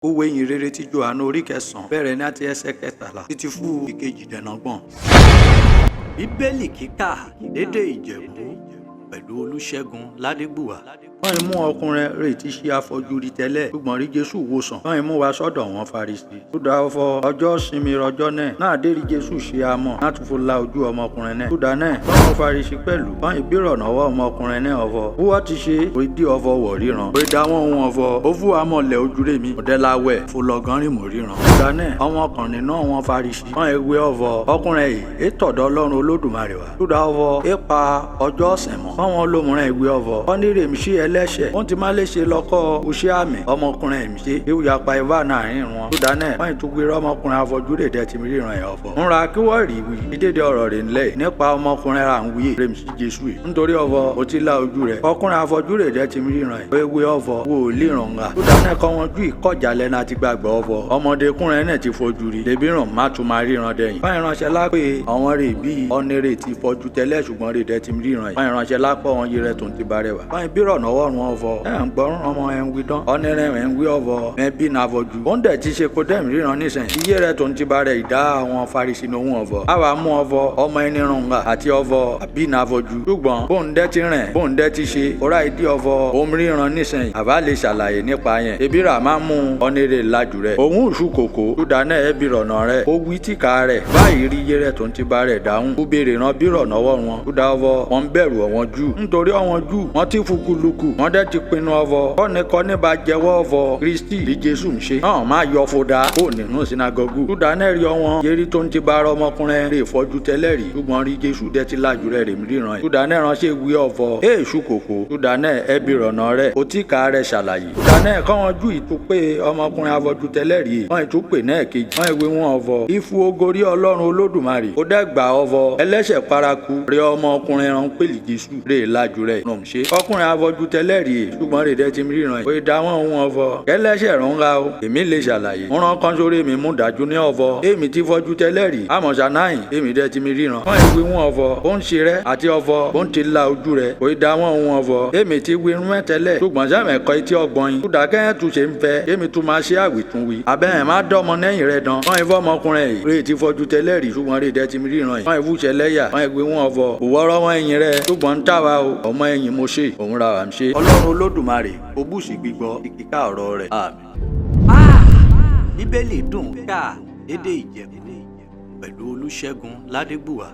Òwe ìhìnrere ti Jòhánù orí kẹsàn-án bẹ̀rẹ̀ ní àti ẹsẹ̀ 13 títí fún ìkejìdínlọ́gbọ̀n. Bíbélì kíkà lédè Ìjẹ̀bú pẹ̀lú Olúṣẹ́gun Ládégbùwà. Wọ́n mú ọkùnrin rẹ̀ tí ṣe afọ́jú rí tẹ́lẹ̀ ṣùgbọ́n rí Jésù wòsàn. Wọ́n mú wa sọ́dọ̀ wọn Farisí. Túdà ọfọ ọjọ́ sinmi rọjọ́ náà. Náà dérí Jésù ṣe amọ̀ náà tún fún la ojú ọmọkùnrin náà. Túdà náà báwọn Farisí pẹ̀lú. Wọ́n ìbírọ̀nàwọ́ ọmọkùnrin náà ọfọ. Wúwọ́ ti ṣe orí ọfọ wọ̀ ríran. Orí dá wọn ohun ọfọ. Ó fún amọ̀ lẹ̀ ojú rẹ̀ mi. Ọ̀dẹ́láwẹ̀ fọlọ́gánrìn mò ríran. Túdà náà ọmọkùnrin náà wọn Farisí. Wọ́n ewé ọfọ. Ọkùnrin yìí ètọ̀dọ̀ Ọlọ́run Olódùmarè wá. Túdà ọfọ épa ọjọ́ ọ̀sẹ̀ mọ́. Wọ́n wọn lómùrán ìwé ọfọ. Wọ́n ní rèmi sí ẹlẹ́ṣẹ̀. Wọ́n ti má lè ṣe lọ́kọ́ oṣẹ́ àmì ọmọkùnrin ẹ̀mí ṣe. Ewu yapa ifá náà rìn wọn. Túdà náà wọ́n ìtúgbìrì ọmọkùnrin afọ́jú rè dẹ́ ti ríran ẹ̀ ọ̀fọ̀. Ń ra kí wọ́n rí wí. Ìdédé ọ̀rọ̀ rẹ̀ ńlẹ̀ nípa ọmọkùnrin ra ń wí rèmi sí Jésù yìí. Nítorí ọ̀fọ̀ ó ti la ojú rẹ̀. Ọkùnrin afọ́jú rè dẹ́ ti ríran ẹ̀. Ewé ọ̀fọ̀ wo líran nga. Túdà náà kọ́ wọn ju ìkọ̀jà lẹ́nu àti gbàgbọ́ ọ̀fọ̀. Ọmọdékùnrin náà ti fojú rí. Lèbi ràn má tún máa ríran dẹ̀yìn. Fáyìn ránṣẹ́ lápè àwọn rè bí ọ̀nẹ́rẹ́ ti fọ́jú tẹ́lẹ̀ ṣùgbọ́n rè dẹ́ ti ríran ẹ̀. Fáyìn ránṣẹ́ lápọ̀ wọn yí rẹ̀ tó ń ti bá rẹwà. Fáyìn bírọ̀ nọ́wọ́ run ọ̀fọ̀. Ẹ̀ ń gbọ́ ọmọ ẹ̀ ń wí dán. Ọ̀nẹ́rẹ́ ẹ̀ ń wí ọ̀fọ̀. Ẹ̀ bí nàfọ̀jú. Ó ń dẹ̀ ti ṣe kó dẹ́m ríran nísìn. Iye rẹ̀ tó ń ti bá rẹ̀ ìdá àwọn Farisí ní ohun ọ̀fọ̀. Àwa mú ọ̀fọ̀ ọmọ ẹni rùn nga àti ọ̀fọ̀ àbí nàfọ̀jú. Ṣùgbọ́n bóun dẹ́ ti rìn bóun dẹ́ ti ṣe ọ̀rá ìdí ọ̀fọ̀ òun ríran nísìn. Àbá lè ṣàlàyé nípa yẹn. Ebi rà máa mú ọ̀nẹ́rẹ́ lajú rẹ̀. Òun ìṣù kòkó tó dáná ẹbí rọ̀nà rẹ̀. Ó wí tìka rẹ̀. Báyìí rí iye rẹ̀ tó ń ti bá rẹ̀ dáhùn. Ó béèrè ràn bí rọ̀nàwọ́ wọn. Tó dá ọ̀fọ̀ wọn bẹ̀rù ọ̀wọ́n jù. Nítorí ọ̀wọ́n jù wọ́n ti fukuluku. Wọ́n dẹ́ ti pinnu ọ̀fọ̀. Kọ́nikọ́ni bá jẹ́wọ́ ọ̀fọ̀ Kristi bí Jésù ń ṣe. Náà máa yọ fòdà kó nínú sinagogu. Tó dáná rí ọ̀wọ́n. Yérí tó ń ti bá ara ọmọkùnrin rè fọ́jú tẹ́lẹ̀ rí. Ṣùgbọ́n rí Jésù dẹ́ ti lajú rẹ̀ rèmi ríran ẹ̀. Tó dáná ránṣẹ́ wí ọ̀fọ̀. Èèṣù kòkó. Tó dáná ẹbí rọ̀nà rẹ̀. Òtíkà rẹ̀ ṣàlàyé. Tó dáná kọ́ wọn ju ìtúpé ọmọkùnrin afọ́jú tẹ́lẹ̀ rí. Wọ́n ìtúpè náà kejì. Wọ́n ìwé wọn ọ̀fọ̀. Ifu ogorí Ọlọ́run Olódùmarè. Ó dẹ́gbà ọ̀fọ̀. Ẹlẹ́ṣẹ̀ paraku. Rẹ ọmọkùnrin rán pèlì Jésù. Rè lajú rẹ̀. Nà ń ṣe. Ọkùnrin afọ́jú tẹ́lẹ̀ rí. Ṣùgbọ́n rè dẹ́ ti ríran ẹ̀. Ó dá wọn ohun ọ̀fọ̀. Kẹlẹ́ṣẹ̀ rán ga o. Èmi lè ṣàlàyé. Ń rán kan sórí mi mú dájú ní ọ̀fọ̀. Èmi ti fọ́jú tẹ́lẹ̀ rí. Àmọ̀ṣà náà èmi dẹ́ ti mi ríran. Wọ́n ìwé wọn ọ̀fọ̀. Ó ń ṣe rẹ́ àti ọ̀fọ̀. Ó ń ti la ojú rẹ̀. Ó dá wọn ohun ọ̀fọ̀. Èmi ti wí irun tẹ́lẹ̀. Ṣùgbọ́n sẹ́mi ẹ̀kọ́ etí ọgbọ́n yín. Kúdà kẹ́hìn tún ṣe ń fẹ́. Èmi tún máa ṣe àwìtúnwí. Abẹ́rẹ́ má dọ́mọ lẹ́yìn rẹ̀ dán. Wọ́n ìfọ́ ọmọkùnrin yìí. Rè ti fọ́jú tẹ́lẹ̀ rí. Ṣùgbọ́n rè dẹ́ ti mi ríran yìí. Wọ́n ìfúnṣẹ́ lẹ́yà. Wọ́n ìwé wọn ọ̀fọ̀. Òwọ́rọ́ wọn ẹ̀yìn rẹ̀. Ṣùgbọ́n ń tàwa o. Ọmọ ẹ̀yìn mo ṣe. Òun ra wà ń ṣe. Ọlọ́run Olódùmarè, ó bùsí gbígbọ́ ìkíkà ọ̀rọ̀ rẹ̀. Àmín. Bíbélì dùn ká lédè Ìjẹ̀bú pẹ̀lú Olúṣẹ́gun Ládégbùwà.